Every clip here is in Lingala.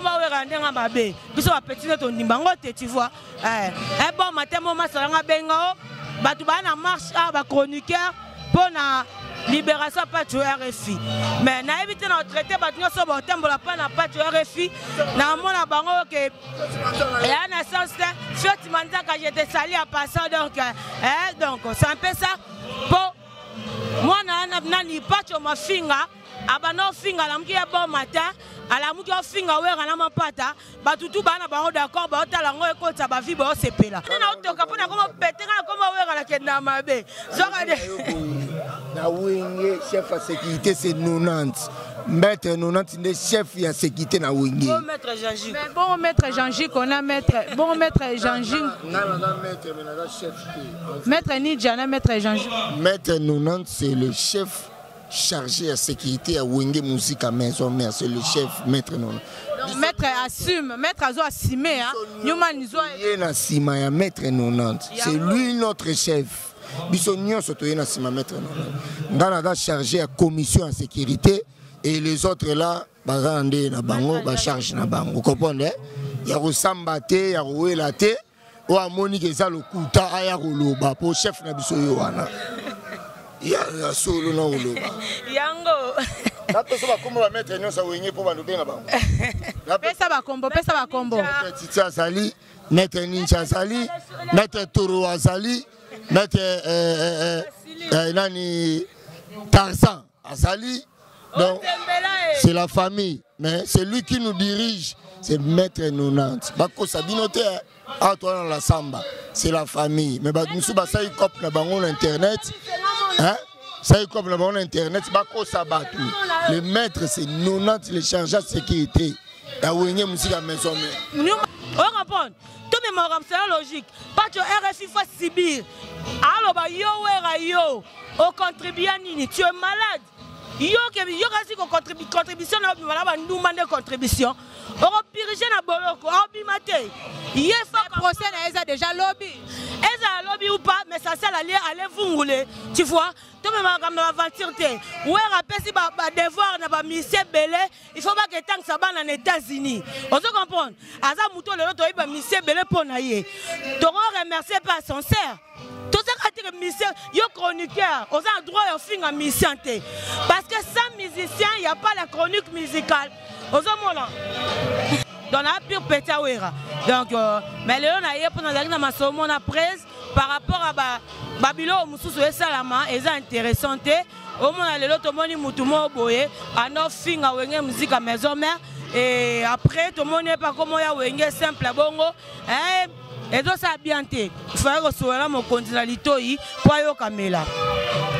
Kombo Wera ndenge mabe. Biso ba petit nde tondimba ngo te, tu vois. Eh, eh bon matin mo masala nga benga o. Bato ba na marche a ba chroniqueur mpo na libération Pacho RFI. Mais nayebi te na traité bato nyonso baotambola mpa na Pacho RFI, namona bango ke eya na sens te. Fioti Manzaka, je te salue en passant. Donc eh, donc c'est un peu ça. Mpo mwana nani Pacho mafinga abanda ofinga, alamuki ye bon matin, alamuki ofinga Wera na mapata. Bato tu baa na bango d'accord, baotala yango ekotisa bavi, baosepela nde na otoka mpo nakoma pete nga nakoma Wera nakenda mabe zoka de. Na Wenge, chef ya sécurité, c'est 90, maître 90 nde chef ya sécurité na Wenge. Bon maître Jean-Jacques. Mais bon maître Jean-Jacques, on a maître, bon maître Jean-Jacques. Nga naza maître, mais naza chef te. Maître Nidja na maître Jean-Jacques. Maître 90, c'est le chef chargé ya sécurité ya Wenge Musica Maison Mère, c'est le chef, maître 90. Donc maître assume, maître azo assumer, hein. Newman zo ye na nsima ya maître 90, c'est lui notre chef. Biso nyonso toye na nsima maître 90. Nga naza chargé ya commission ya sécurité et les autres là baza na nde na bango, bacharge na bango, comprendre ya kosamba te, ya kowela te. Oyo amoni ke eza lokuta, aya koloba mpo chef na biso yo wana ya solo na koloba. Yango. Napesa bakombo bamaître nyonso awenge mpo balobenga bango. Pesa bakombo, pesa bakombo. Maître Titi azali, maître Ninja azali, maître Toro azali, maître nani Tarzan azali. Donc c'est la famille, mais c'est lui qui nous dirige, c'est maître 90. Bakosa bino te, awa toza na la samba, c'est la famille. Mais bato mosusu basali cop na bango na internet, hein? Sali cop na bango na internet, bakosa bato. Le maître, c'est 90, le chargé de sécurité ya Wenge Musica Maison Mère. Ocomprendre, tomemaka mosala logique. Pacho RFI fa sibir aloba yo Wera, yo ocontribua nini? Tu es malade. Yo ke yo kasi ko contribution na obima na bandumba nde contribution, okopirige na boloko, aobima te ye fa. Procès na eza déjà lobi. Ezala lobi ou pas, mais ça sala lie ale vungule, tu vois. Tomemaka makambo na baventure te. Wera apesi badevoir na bamisie ebele, il faut baka etangisa bana na États-Unis, ozo comprendre. Aza moto lelo toyebi bamisie ebele mpo na ye, toko remercier mpe ascenseur. Tozaka te ke musicien, yo chroniqueur oza na droit ya ofinga musicien te, parce que sans musicien y a pas la chronique musicale, ozomona. Donc na pure petit Awera. Donc mais lelo na ye mpo nazalaki na masolo mona presse par rapport à babiloko mosusu esalama, eza intéressant te. Omona lelo tomoni mutu moko boye anofinga Wenge Musica Maison Mère et après tomoni ye pakomo ya Wenge simple bongo, eh, ezosala bien te. Faye kosolola mokonzi na litoi mpo ayokamela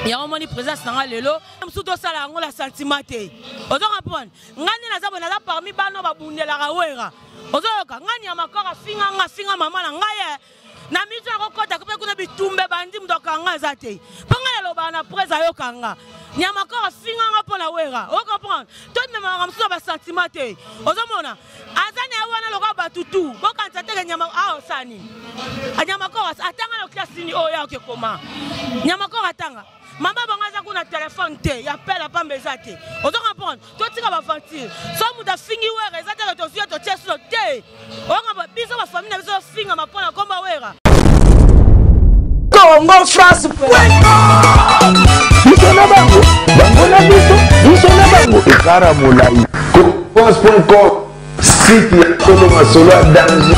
yango. Omoni présence na nga lelo mosusu, tosala yango na sentiment te, ozo comprendre. Ngai nde naza boye, naza parmi bano babundelaka Wera, ozoyoka. Ngai nyama kor afinga nga, afinga mama na ngai ye na miso, akokɔta mpe kuna bitumba ebandi, moto akanga aza te mpo ngai nalobaka na prese, ayoka nga. Nyama kor afinga nga mpo na Wera, ocomprendre. Tomemaka mosusu na basentiment te, ozomona. Aza na ye wana lokola bato tu, bokanisa teke nyama awa osala nini. Nyama kor atanga na classe nini oyo ya oke koma? Nyama kor atanga mama bango aza kuna, telefone te ya pela pamba eza te, ozo comprendre. Totika baventure. So moto afingi Wera, eza teke tozwi ye totie sino te, oyoka biso bafamille na biso ofingama mpo na komba Wera. Congo France. Biso na bango, bango na biso, biso na bango ekara molai. France.com, site ya solo, masolo ya danger,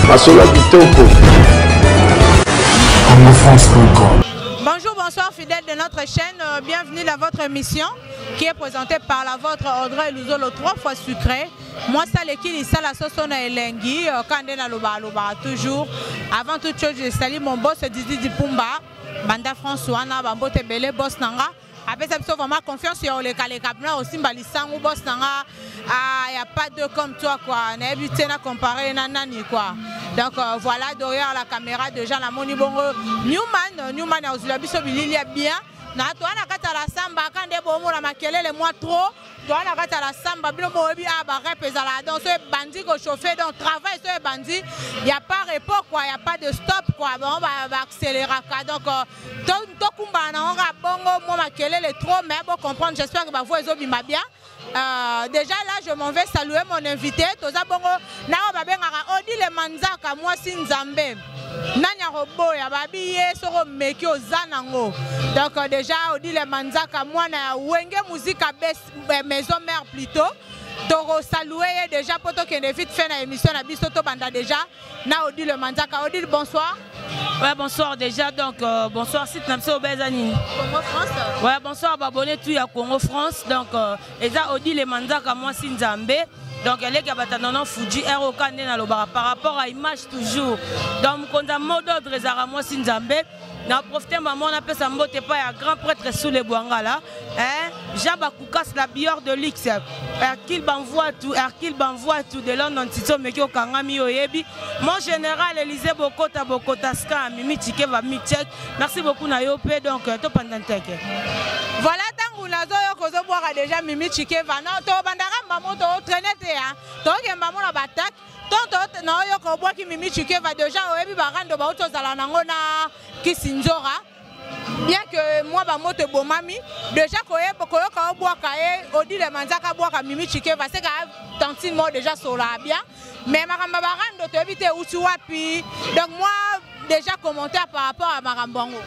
masolo ya kitoko. CongoFrance.com. Bonjour, bonsoir fidèles de notre chaîne, bienvenue dans votre émission qui est présentée par la vôtre Audrey Luzolo, trois fois sucré. Moi ça lekili sala soso na elengi, kande na loba loba toujours. Avant toute chose, je salue mon boss Didi Dipumba, Banda François na bambote belé boss nanga. Apesa biso vraiment confiance ya olekaleka mpena osimba lisangu boss nanga. Ah, y a pas deux comme toi quoi, nayebi te na comparer na nani quoi. Donc voilà, derrière la caméra déjà namoni bongo Newman. Newman azwila biso bilili ya bien na toa na kati ya la samba aka nde bomona makelele mwa trop. Toa na kati ya la samba, bino boyebi a barep ezalaka. Donc so ebandi kochauffe, donc travail so ebandi, y a pas repos quoi, y a pas de stop quoi. Bango baaccéléraka. Donc tokumbana nango kaka bongo, mwa makelele trop, mais bocomprendre. J'espère que bavoix ezobima bien. Déjà là, je m'en vais saluer mon invité. Toza bongo na oyo babengaka Odile Manzaka, mwasi Nzambe. Nani akoboya babi ye soko meki oza nango. Donc déjà Odile Manzaka mwana ya Wenge Musica Maison Mère plutôt. Toko saluer ye déjà po tokende vite fait na émission na biso tobanda déjà na Odile Manzaka. Odile, bonsoir. Ouais, bonsoir déjà. Donc, bonsoir, site na biso obeza nini? Congo France. Ouais, bonsoir, abonné tout ya Congo France. Donc, eza Odile Manzaka, mwasi Nzambe. Donc, elle est qui a non Fuji ROK nde na lobaka par rapport à image toujours. Donc, mokonza mot d'ordre ezaka mwasi Nzambe. Na profiter maman na pesa mbote pa ya grand prêtre sous les Bwangala, hein, Jean Bakoukas la bière de luxe. Hercule Banvoitou, Hercule Banvoitou de London Tito Meki okangami oyebi. Mon général Élisée Bokota Bokota Ska Mimi Tchikeva Michek. Merci beaucoup na yo pe donc to pandanteke. Voilà tangu nazo yo kozo boire déjà Mimi Tchikeva. Non to bandaka maman to traîner te hein. To ke maman na batak. Tonto na yo ko boire Mimi Tchikeva déjà oyebi barando ba auto zala nango na Kisinzora. Bien que moi ba moto bomami déjà koyeba koyoka obwaka ye Odile Manzaka bwaka Mimi Tchikeva c'est que tantine moi déjà sola bien. Mais makambo barando toyebi te uti wapi. Donc moi déjà commentaire par rapport à makambo yango.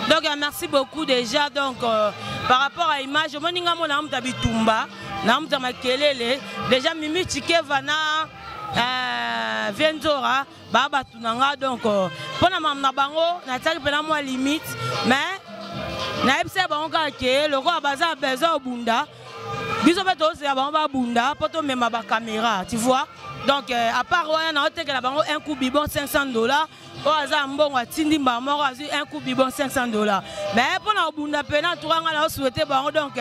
Donc merci beaucoup déjà. Donc par rapport à image, moninga mona muta bitumba, na muta makelele déjà Mimi Tchikeva na Venzora ba batu nanga. Donc pona mam na bango na tsaki pena moi limite mais na yebisa bango kaka ke lokola baza besoin obunda biso pe tozela bango babunda po tomema ba caméra, tu vois. Donc à part wana na otekela bango un coup bibon 500 $, oyo aza mbongo atindi mbala moko azwi un coup bibon 500 $. Mais mpona kobunda pena en tout cas nga na osouhaite bango donc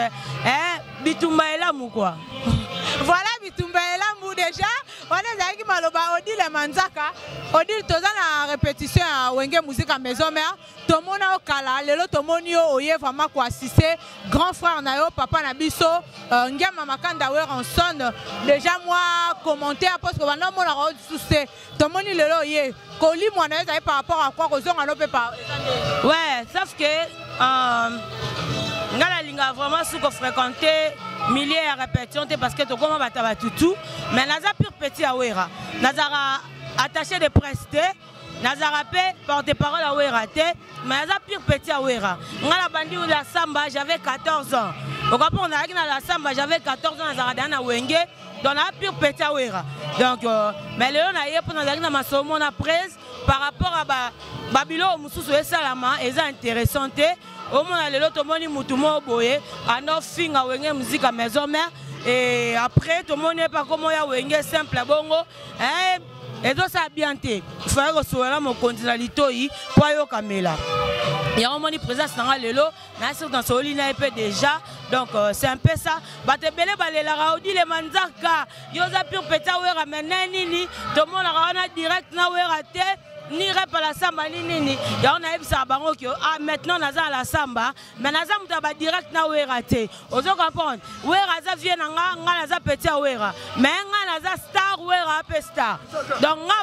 bitumba elamu quoi. Voilà bitumba elamu déjà. Wana ezalaki maloba Odile Manzaka. Odile, toza na répétition ya Wenge Musica Maison Mère. Tomona okala lelo tomoni yo oye vraiment ko assister grand frère na yo papa na biso Ngiama Makanda Werrason. Déjà moi commentaire parce que bana mona ko soucier. Tomoni lelo oye koli mwana ezali par rapport à quoi kozonga no pe par Ouais, sauf que nga nalinga vraiment suko fréquenter milieu ya répétition te parce que tokoma bato ya batutu, mais naza pur petit ya Wera, nazaka attaché de presse te, nazaka pe porte-parole ya Wera te, mais naza pur petit ya Wera. Nga na bandi la samba, j'avais 14 ans. Okomprendre, nazalaki na la samba, j'avais 14 ans, nazalaka dana na Wenge. Donc naza pur petit ya Wera. Donc mais lelo na ye mpo nazalaki na masomo na presse par rapport à babiloko mosusu esalama eza intéressant te. Omona lelo tomoni mutu moko boye anofinga Wenge Musica Maison Mère et après tomoni ye pa komo ya Wenge simple bongo, hein, ezosala bien te. Faye kosola mokonzi na litoi po ayokamela yango. Omoni présence na nga lelo na surtout nasoli na ye mpe déjà. Donc c'est un peu ça. Bato ebele balelaka Odile Manzaka, yo oza pur petit Wera, mais na nini tomonaka wana direct na Wera te, ni rep la samba ni nini. Yango nayebisaka bango ke ah, maintenant naza na la samba, mais naza moto ya badirect na Wera te. Ozo comprendre, Wera aza vie na nga, nga naza petit ya Wera, mais nga naza star, Wera ape star. Donc nga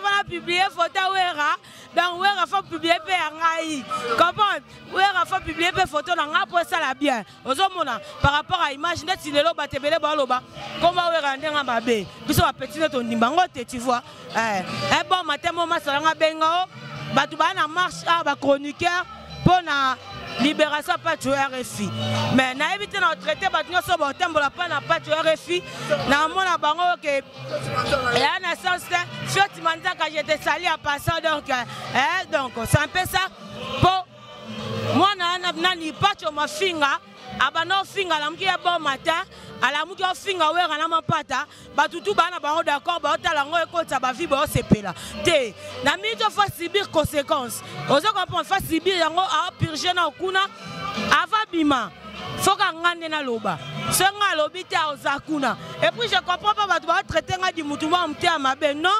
vana publier photo ya Wera, donc Wera faut publier mpe ya ngai, comprendre, Wera faut publier mpe photo na nga po esala bien. Ozomona par rapport à image ndeti lelo bato ebele baloba koma Wera ndenge mabe, biso bapeti nde tondimba yango te, tu vois. Un bon matin mo masalanga benga o bato baa na marche a bachroniqueur mpo na libération Pacho RFI, mais nayebi te na traité bato nyonso baotambola mpa na Pacho RFI, namona bango ke eya na sens te. Fioti Manzaka, je te salue en passant. Donc donc c'est un peu ça. Po mwana nani Pacho mafinga abanda ofinga, alamuki ya bon matin, alamuki ofinga Wera na mapata, bato tu baa na bango d'accord, baotala yango ekotisa bavi, baosepela te. Na mingi to faut subir conséquence, ozo comprendre, faut subir yango, aopurge na okuna ava bima. Foka nga nde naloba, so nga alobi te, aoza kuna. Et puis je comprends pas bato baotraite nga di mutu mwa mote ya mabe. Non,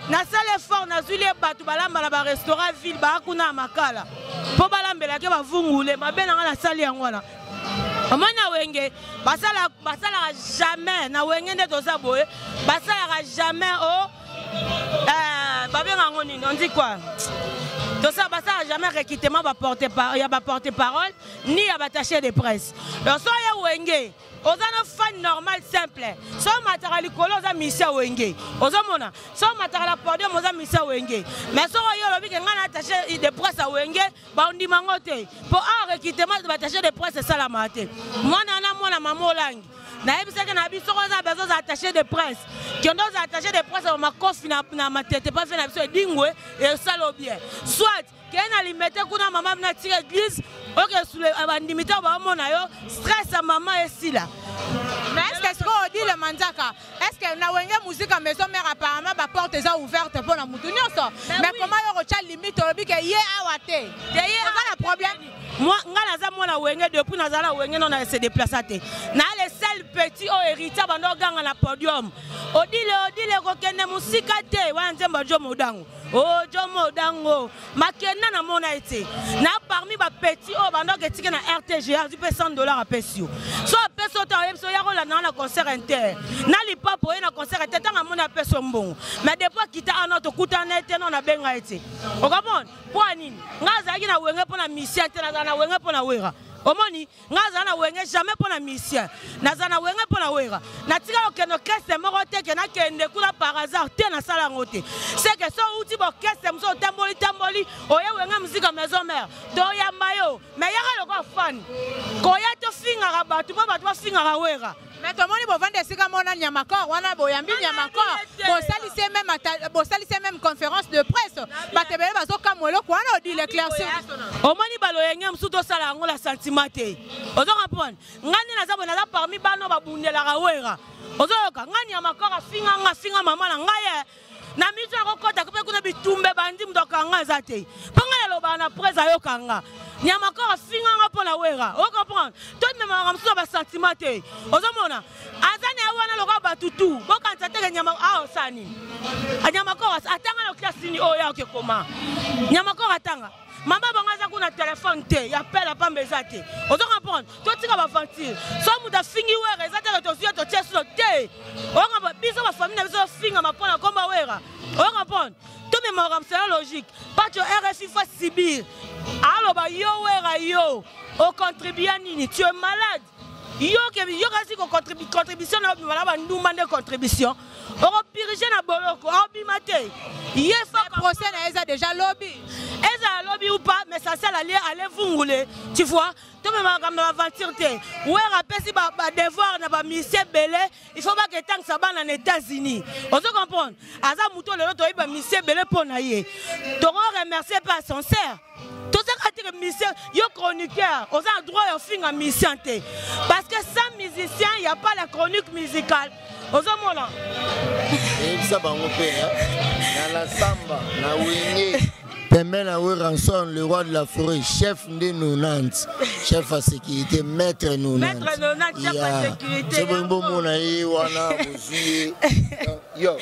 nasala effort, nazwili ye bato balamba na barestaurant ville baa kuna ya Makala mpo balambelaki bavungule mabe na nga. Nasali yango wana. Omoni na Wenge basalaka jamais, na Wenge nde toza boye, basalaka jamais o babenga yango nini, on dit quoi, tosala, basalaka jamais recrutement ya baporte parole ni ya baattaché de presse. Donc so ye Wenge, oza na fan normal simple. So mataka likolo oza musicien Wenge. Ozomona, so mataka na podium oza musicien Wenge. Mais soko yo olobi ke ngai na attaché de presse ya Wenge, bandima yango te. Po awa recrutement ba attaché de presse esalamaka te. Mwana na mwana mama Olangi. Nayebisaki na biso soko oza besoin oza attaché de presse. Kende oza attaché de presse ya makofi na, na matete pa fe na biso edingwe esala bien. Soit kende na limete kuna mama bino atika église oke sule bandimi te baomona yo stress ya mama esila. Mais est-ce que sikoyo Odile Manzaka, est-ce que na Wenge Musica Maison Mère apparemment ba porte eza ouverte mpo na mutu nyonso, mais comment yo kotya limite olobi ke ye awa te? Te ye oza na problème? Moi, nga naza mwana Wenge depuis nazala Wenge non na se déplacer te. Na le seul petit oyo héritier bando ganga na podium. Odile, Odile kokende musika te wana nzembo jo modango. Oh jo modango makenda na mona ete na parmi ba petit oyo bando ketike na RTG azwi pe $100 apesi yo. So apesi yo ta oyebisi yo ya kolanda na concert inter. Na lipapo ye na concert inter tanga mona apesi yo mbongo. Mais depuis akita ana tokutana ete non na benga ete. Okomona mpo ya nini? Nga azalaki na Wenge mpo na musicien te, nazala na Wenge mpo na Wera. Omoni, nga azala na Wenge jamais mpo na musicien. Nazala na Wenge mpo na Wera. Natika kokende orchestre moko te ke nakende kuna par hasard te, nasala yango te. C'est que so outi ba orchestre mosusu otamboli tamboli, oye Wenge Musica Maison Mère, toyamba yo, mais yaka lokola fan. Koya tofingaka bato mpo bato bafingaka Wera. Mais tomoni bovanda esika mona Nyamakor wana boyambi Nyamakor, bosalisi ye même ata, bosalisi ye même conférence de presse, bato ebele bazokamwa eloko wana. Odile éclaircir biso na. Omoni baloyenge mosusu tosala yango na sentiment te. Ozo comprendre? Ngai nde naza boye, naza parmi bana oyo babundelaka Wera. Ozoyoka? Ngai Nyamakor afinga nga, afinga mama na ngai ye. Na miso ya kokota mpe kuna bitumba ebandi, moto akanga aza te. Mpo ngai nalobaka na presse ayoka nga. Nyamakor afinga nga mpo na Wera. O comprendre? Tomemaka mosusu na ba sentiment te. Ozomona? Aza na ye wana lokola bato tu. Bokanisa te ke nyama awa osala nini? Nyamakor atanga na classe nini oyo ya oke koma? Nyamakor atanga. Mama bango aza kuna telefone te, ya pela pamba eza te. Ozo comprendre? Totika ba aventure. So moto afingi Wera eza te ke tozwi ye totie sino te. Ozo comprendre? Biso ba famille na biso tofingama mpo na komba Wera. Ozo comprendre? Tomemaka mosala logique. Pacho RFI fa sibir. Aloba yo Wera yo. O contribua nini? Tu es malade. Yo ke yo kasi ko contribution na obima na ba ndumba nde contribution. Oko purger na boloko, obima te. Ye fa procès na eza déjà lobby. Eza lobby ou pas, mais ça sert à aller aller vungule. Tu vois? Tomemaka na aventure te. Wera apesi ba devoir na ba musicien ebele, il faut ba ketangisa bana na États-Unis. Ozo comprendre? Aza moto lelo toyebi ba musicien ebele mpo na ye. Toko remercier pe ascenseur. Tozaka te ke musicien, yo chroniqueur, oza na droit ya ofinga musicien te. Parce que sans musicien, il y a pas la chronique musicale. Ozomona? Eyebisa bango mpe, hein? Na la samba, na Wenge. Pembe na Werrason, le roi de la forêt, chef nde 90, chef à sécurité, maître 90. Maître 90, chef à sécurité. C'est bon, bon, mon aïe, wana, bozui ye. Yo.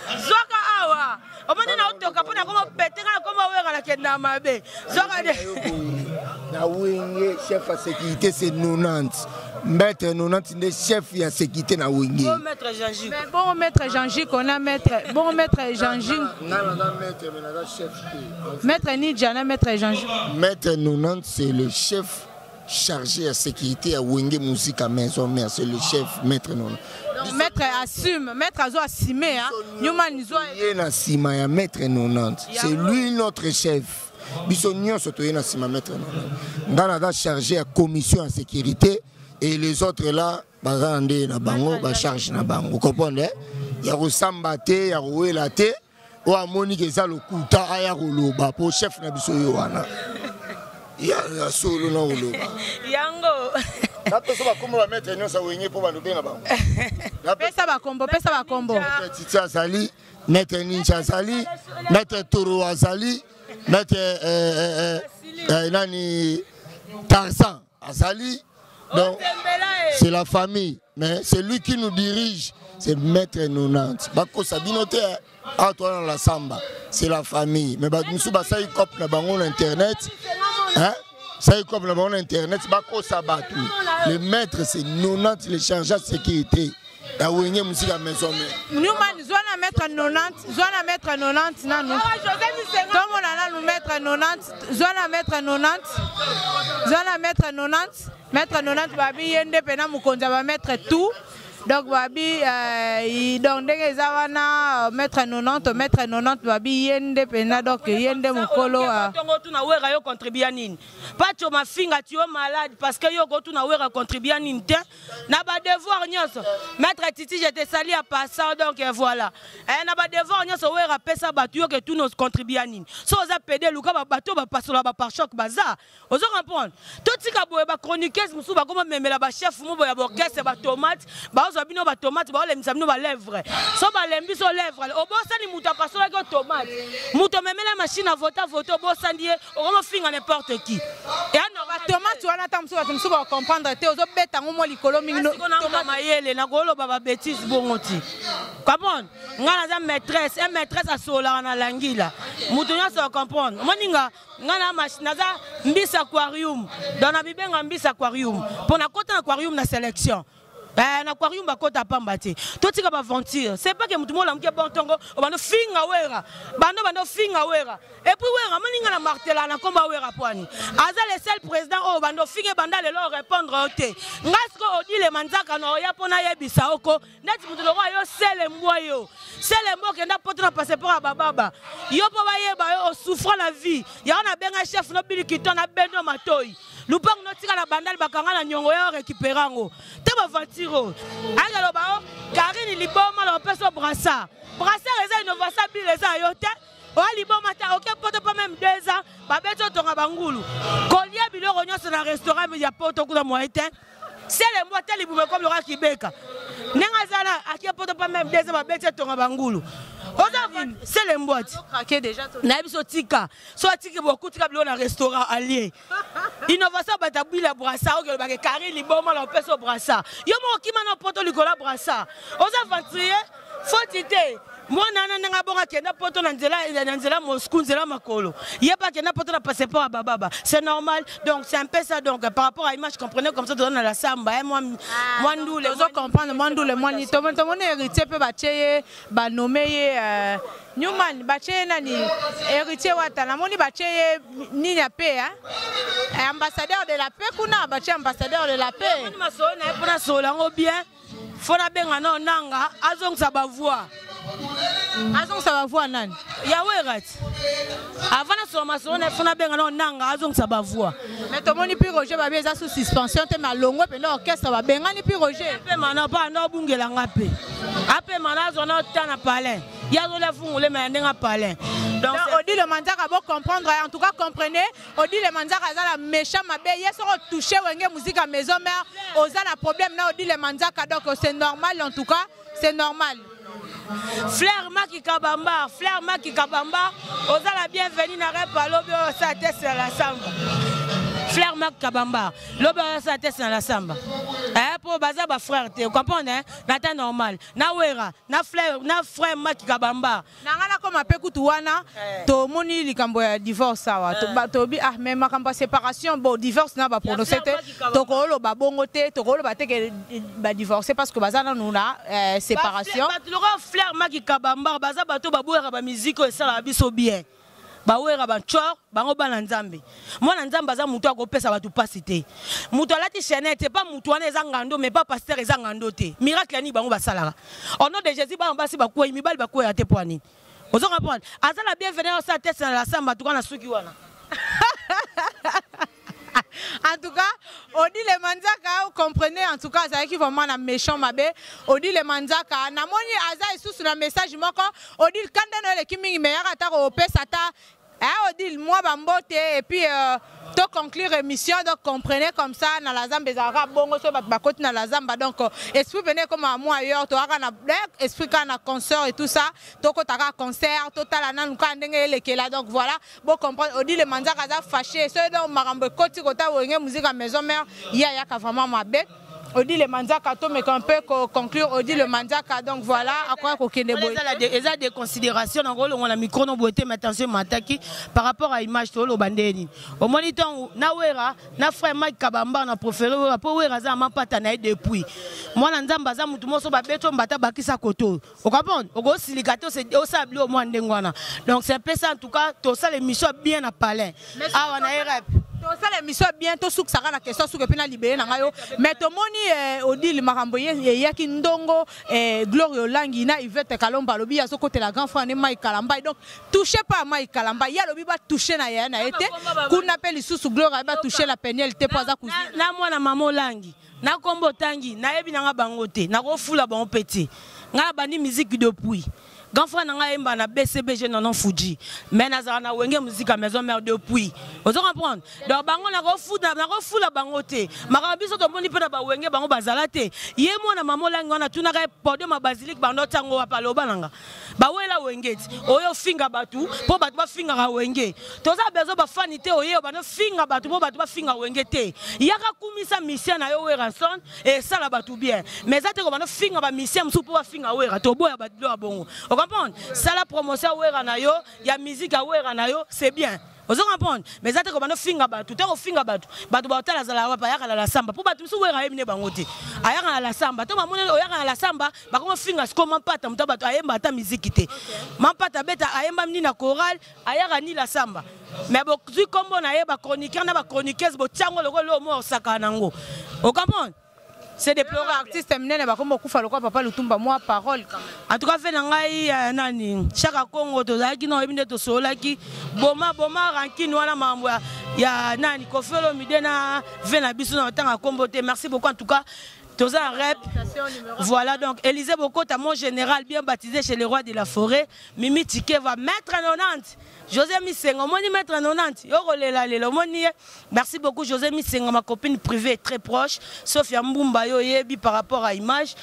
Zwaka awa. Omoni na otoka mpo na koma pete nga koma Wera na kenda mabe. Zwaka de. Na Wenge, chef à sécurité, c'est 90. Maître 90 nde chef ya sécurité na Wenge. Bon maître Jean-Jacques. Mais bon maître Jean-Jacques, on a maître, bon maître Jean-Jacques. Non, non, non, maître, mais naza chef te. Maître Nidja, na maître Jean-Jacques. Maître 90, c'est le chef chargé à sécurité à Wenge Musica Maison Mère, c'est le chef maître 90. Donc maître assume, maître azo assumer, hein. Newman Nzo. Ye na sima ya maître 90. C'est lui notre chef. Biso nyonso toye na sima maître 90. Nga naza chargé à commission à sécurité et les autres là baza nde na bango ba charge na bango. Comprendre? Hein? Ya kosamba te, ya kowela te. Oyo amoni ke eza lokuta aya koloba po chef na biso yo wana. Ya ya solo na koloba. Yango. Napesa bakombo ba maître nyonso awenge po balobe na bango. Pesa bakombo, pesa bakombo. Maître Titi azali, maître Ninja azali, maître Toro azali, maître nani Tarzan azali. Donc c'est la famille, mais c'est lui qui nous dirige, c'est maître 90. Bakosa bino te, awa toza na la samba, c'est la famille. Mais bato mosusu basali cop na bango na internet, hein? Sali cop na bango na internet, bakosa bato. Le maître c'est 90, le chargé de sécurité. Ya Wenge Musica Maison Mère. Newman, zwa na maître 90, zwa na maître 90 nanu. Tomona nanu maître 90, zwa na maître 90. Zwa na maître 90, maître 90 babi ye nde pena mokonzi ya ba maître tout. Donc babi euh, donc ndenge eza wana euh, maître 90, maître 90 babi ye nde pena donc ye nde mokolo. Euh. Tongo tuna wera yo contribuer nini? Pacho mafinga tu es malade parce que yo ko tuna wera contribuer nini te? Na ba devoir nyonso. Maître Titi je te salue à passant donc euh, voilà. Eh, na ba devoir nyonso wera pesa bato yo ke tuna contribuer nini? So oza pede luka ba bato ba pasola ba pare-choc baza. Ozo comprendre? Totika boye ba chroniqueuse mosusu bakoma memela ba chef mo boye ya orchestre ba tomate, bazwa bino ba tomate, baolemisa bino ba lèvre. So balembi so lèvre, obosani moto apasolaki yo tomate. Moto amemela machine à voter voter obosani ye, okoma finga n'importe qui. Ya normal. Ba tomate wana ta mosusu bato mosusu ba comprendre te, ozobeta yango mwa likolo mingi. No, tomate mayele nakoloba ba bêtise bongo ti. Comprendre? Nga naza maîtresse, un maîtresse asololaka na langila. Moto nyonso acomprendre. Omoni nga nga na machine naza mbisi aquarium donc na bibenga mbisi aquarium mpo nakota na aquarium na sélection Eh, na aquarium bakota pamba te totika baventure c'est pas ke motu molamuki bon ntongo obanda ofinga wera bando banda ofinga wera epuis wera amoni nga na martela na komba wera poani aza le seul président oyo banda ofinga ebanda lelo orépondre yo te nga sikoyo odile manzaka na oya mpo nayebisa oko neti moto lokola yo sele mbwa yo sele mbwa okenda poto na passeport ya bababa yo mpo bayeba yo osouffra na vie yango nabenga chef no bilikito na bendo matoi lupango notika na bandali bakanga na nyongo ya orécupere yango te baventure oyo akaloba o karine liboma na opesa brassard brassard eza innovation bile eza yo te oya liboma te oke poto mpo meme 2 ans babeti otonga bangulu kolia biloko nyonso na restaurant ya poto kuna moye te sele mbwa te libumu ekomi lokola kibeka ndenge aza na ake poto pa meme deza babeti etonga bangulu oza sele mbwa ti nayebi so tika so atiki bokutika biloko na restaurant alie innovation bato abwila brassard okelobake kari liboma na opesa brassard yo moko okima na poto likolo ya brassard oza aventurier foti te mwana wana ndenge abongo akenda poto na nzela na nzela Moscou nzela makolo ye pa akenda poto na passeport ya bababa c'est normal donc c'est un peu ça donc par rapport à image comprenez comme ça toza na la samba eh, mwa ah, mwa ndule ozo comprendre mwa ndule mwa ni tomoni héritier mpe batie ye banome ye euh, Newman batie ye nani héritier wata namoni batie ye nini ya paix hein? Eh, ambassadeur de la paix kuna batie ambassadeur de la paix masolo na ye mpo nasolola yango bien fo nabenga nao nanga azongisa bavoi azongisa bavoi nani ya werati avant nasolola masolo na fo nabenga nao nanga azongisa bavoi mais tomoni pi roger babi eza sous suspension te malongwe mpenza orchestre babengani pi roger apema na mpo anda obungela nga mpe apema na azwa na ota na palin ye azolia fungule ma ya ndenge palin donc odile manzaka bo comprendre en tout cas comprenez Odile Manzaka aza na méchant mabe ye soko touche wenge musique à maison mère oza na problème na Odile Manzaka donc c'est normal en tout cas c'est normal. Fleur Maki Kabamba, Fleur Maki Kabamba, oza la bienvenue na rep alobi oyo sa test na la samba. Fleur Maki Kabamba, lobi oyo sa test na la samba. Eh po baza ba frère te, comprendre hein? Na temps normal. Na Wera, na Fleur, na frère Maki Kabamba. Na nga nakoma mpe kutu wana eh. tomoni likambo ya divorce awa eh. tobi ah mais makambo ya séparation bon divorce na baprononce te tokoloba bongo te tokoloba te ke badivorce parce que baza nanu na eh, séparation bato lokola fleur maki kabamba baza bato baboyaka bamiziki oyo esalaka biso bien bawera bancor bango bana nzambe mwana nzambe aza moto akopesa bato mpasi te moto alati chainette pa moto wana eza ngando mais pa pasteur eza ngando te miracle ya nini bango basalaka au nom de jésus bana basi bakwei mibali bakweya te mpo ya nini ozo comprendre aza na bienvenu osala test na la samba tuka na suki wana en tout cas Odile Manzaka comprenez en tout cas azalaki vraiment na méchant mabe Odile Manzaka namoni aza lisusu na message moko Odile kanda na eleki mingi mais yaka ata kopesa ata eh, Odile moi bambote et puis euh, to conclure émission donc comprenez comme ça na la zamba ezalaka bongo so bato bakoti na la zamba donc euh, esprit pene ekoma mwa ailleurs toyaka na eh, esprit kaka na concert et tout ça tokotaka concert totala nanu kaka ndenge elekela donc voilà bo comprendre Odile Manzaka aza fâché soki donc makambo ekoti kota wenge musique ya maison mère ye ayaka vraiment mabe. Odile Manzaka tomeka un peu ko conclure Odile Manzaka donc voilà akoya kokende boye eza des considérations na kolongola micro no boye te mais attention mataki par rapport à image toloba nde nini omoni ntango na wera na frère Mike Kabamba na préféré wera mpo wera aza mapata na ye depuis mwana nzambe aza motu moso babeti oyo mbata bakisa koto ocomprendre okosilika te osala bilo mwa ndenge wana. Donc c'est un peu ça. En tout cas, tosala émission bien na palais awa na erep. Tosala émission bien, tosukisaka na question suki mpe na libele na ngai yo. Mais tomoni Odile, makambo eyaki ndongo Gloire Olangi na Ivete Kalomba alobi azokotela grand frère ne Mike Kalamba, donc touche pas Mike Kalamba. Ye alobi batouche na ye na ye te. Kuna mpe lisusu Gloire aye batouche la Peniel te mpo aza cousine. Na mwana mama Olangi na nkombo otangi, nayebi nanga bango te, nakofula bango mpe te. Ngai nabandi musique depuis grand frère na ngai ayemba na BCBG Nono Fuji, mais nazala na Wenge Musique ya Maison Mère depuis, ozo comprendre? Donc bango nakofula bango te. Makambo biso tomoni mpe na bawenge, bango bazala te. Ye mwana mama Olangi wana, atunaka ye podium ya basilique bando ntango wapi, aloba nanga bawela wenge ti oyo ofinga bato mpo bato bafingaka wenge. Toza besoin bafani te oye bando finga bato mpo bato bafinga wenge te. Yaka kumisa mission na yo Werrason, esala bato bien, mais eza te ko bando finga bamusicien mosusu mpo bafinga Wera. Toboya badilo ya bongo, ocomprendre? Sala promotion ya Wera na yo, ya musique ya Wera na yo, c'est bien, ozo comprendre? Mais eza te ko bando finga bato te. Kofinga bato, bato baotala azala wapi? Ayaka na la samba mpo bato mosusu Wera ayebi nde bango te. Ayaka na la samba to bamoni oyaka na la samba, bakoma finga. Siko Mampata, moto bato ayemba ata miziki te. Mampata abeta, ayemba nini na chorale, ayaka ni la samba, mais bozwi nkombo na ye, bachroniqueur na bachroniqueuse botiango lokola oyo mo osakana nango, ocomprendre? C'est déplorable. Artiste minene bakoma okufa lokola papa Lutumba, mwa parole quand même. En tout cas, fe na ngai nani Chaka Congo, tozalaki na oyebi nde tosololaki boma boma rankine wana, makambo ya nani Kofi Olomide na ve na biso na otanga nkombo te. Merci beaucoup. En tout cas, toza en rep. Voilà, donc Élysée Bokota, mon général bien baptisé chez le roi de la forêt, Mimi Tikeva, maître 90 José Misenga, omoni maître 90 yo kolela lela omoni ye. Merci beaucoup José Misenga, ma copine privée très proche, Sophia Mbumba, yo oyebi par rapport à image,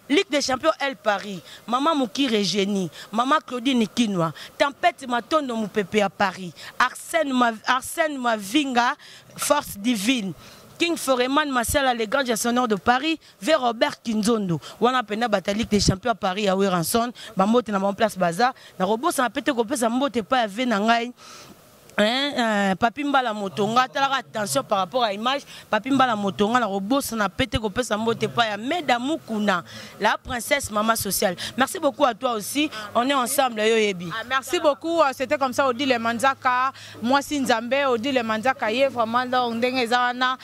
Ligue des champions El Paris, Mama Mokire Eugénie, Mama Claudine Kinwa, Tempête Matondo Mopepe à Paris, Arsène, Ma, Arsène Mavinga, Force Divine, King Foreman Masala, le grand gestionnaire de Paris, vers Robert Kinzondo. Wana pena bata Ligue des champions à Paris ya Werrason, ba mbote na ba place baza, na robosa na pete kopesa mbote pa ya ve na ngai. Hein, Papi Mbala Motonga, talaka attention par rapport à image. Papi Mbala Motonga, na robosa na pete kopesa mbote pa ya Meda Mukuna, la princesse maman sociale. Merci beaucoup à toi aussi. On est ensemble, yo yebi. Ah, merci beaucoup. C'était comme ça Odile Manzaka, mwasi Nzambe Odile Manzaka ye vraiment donc ndenge eza wana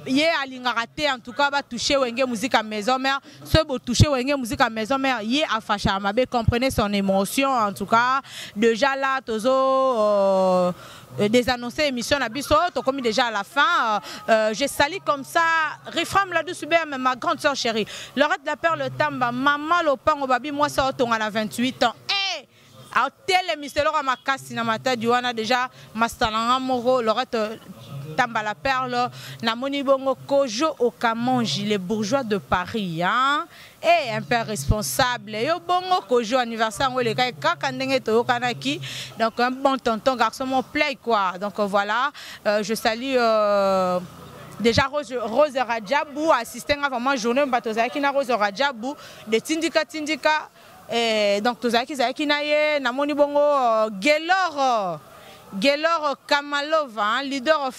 ye alingaka te en tout cas batouche Wenge Musique à Maison Mère. Soki botouche Wenge Musique à Maison Mère, ye afashaka mabe. Comprenez son émotion. En tout cas, déjà là tozo désannoncer émission na biso, tokomi déjà à la fin. Je salue comme ça Rifram la douce BM, ma grande sœur chérie, Lorette la Perle Tamba, maman Lopango babi mwasi otonga na 28 ans. Hey! Atelemisa eloko ya makasi na Matadi wana déjà master na nga moko Lorette Tamba la Perle. Namoni bongo Kojo Okamonji, le bourgeois de Paris, hein? Eh, un père responsable yo bongo Kojo, anniversaire yango elekaki kaka ndenge toyokanaki. Donc un bon tonton, garçon mon play quoi. Donc voilà, je salue déjà Rose, Rose Radjabou, assisté nga vraiment journée bato ozalaki na Rose Radjabou de Tindika Tindika. Eh, donc tozalaki zalaki na ye. Namoni bongo Gelor Gelor Kamalova, hein, leader,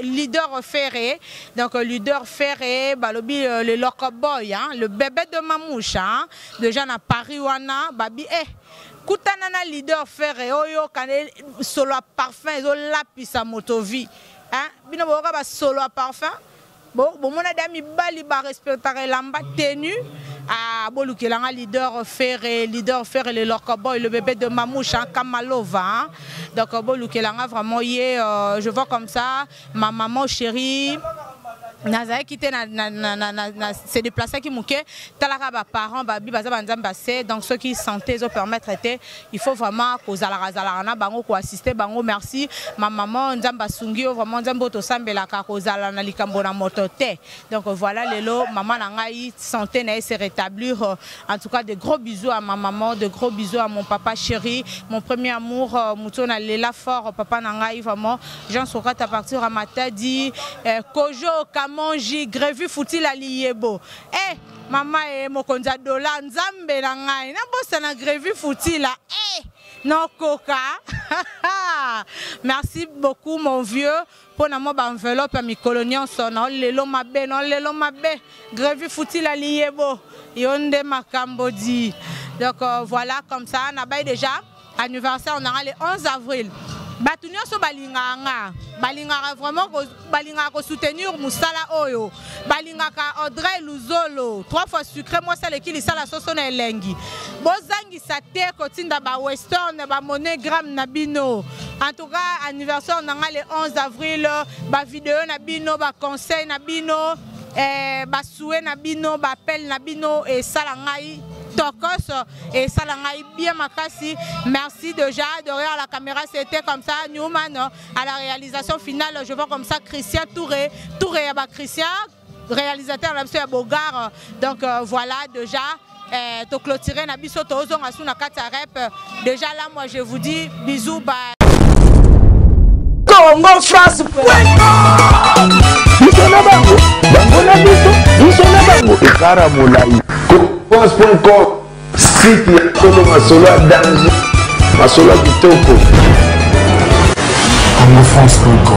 leader ferré. Donc leader ferré, balobi le loco boy, hein, le bébé de Mamouche, hein, déjà na Paris wana, babi eh kutana na leader ferré oyo kane solo ya parfum ezolapisa moto vie, hein, bino boyoka ba solo ya parfum. Bomona da mibali barespectaka elamba tenue. Ah, bolukelanga leader ferré, leader ferré, le loco boy, le bébé de Mamouche, hein, Kamalova, hein. Donc bolukelanga vraiment ye. Je vois comme ça ma maman chérie nazalaki te na se déplaçaki moke. Talaka baparent babi baza banzambe ase. Donc soki santé ezopermettre te, il faut vraiment kozalaka zalaka na bango, koassiste bango. Merci ma maman, Nzambe asungi yo vraiment, Nzambe oyo tosambelaka kozala na likambo na moto te. Donc voilà, lelo mama na ngai santé na ye se rétablir. En tout cas, de gros bisous à ma maman, de gros bisous à mon papa chéri, mon premier amour, moto na lela fort, papa na ngai vraiment Jean Sokata, à partir à Matadi, Kojo Kam Monji, Grevi Futila Liyebo. Eh, mama e mokonzi ya dola nzambe na ngai nabosana Grevi Futila. Eh, nokoka. Merci beaucoup mon vieux mpo na mwa baenveloppe ya mikolo nyonso na lelo mabe na lelo mabe Grevi Futila Liyebo yo nde makambo di. Donc voilà comme ça na baye déjà anniversaire na nga le 11 avril. Bato nyonso balingaka nga, balingaka vraiment balingaka kosoutenir mosala oyo, balingaka Audrey Luzolo trois fois sucré mwasi aleki lisala soso na elengi. Bozangisa te kotinda ba western ba monogramme na bino. En tout cas anniversaire na nga le 11 avril, ba vidéo na bino, ba conseil na bino, ba souhait na bino, ba appel na bino esala ngai tokos et ça la ngai bien makasi. Merci déjà. Derrière la caméra c'était comme ça Newman, à la réalisation finale je vois comme ça Christian Touré, Touré ba Christian réalisateur na biso ya Bogar. Donc voilà déjà to clôturer na biso to zonga sous na kati ya rep. Déjà là moi je vous dis bisous bye. Congo France biso na bango, bango na biso, biso na bango ekara molai. France.com site ya solo masolo ya danger, masolo ya kitoko. CongoFrance.com.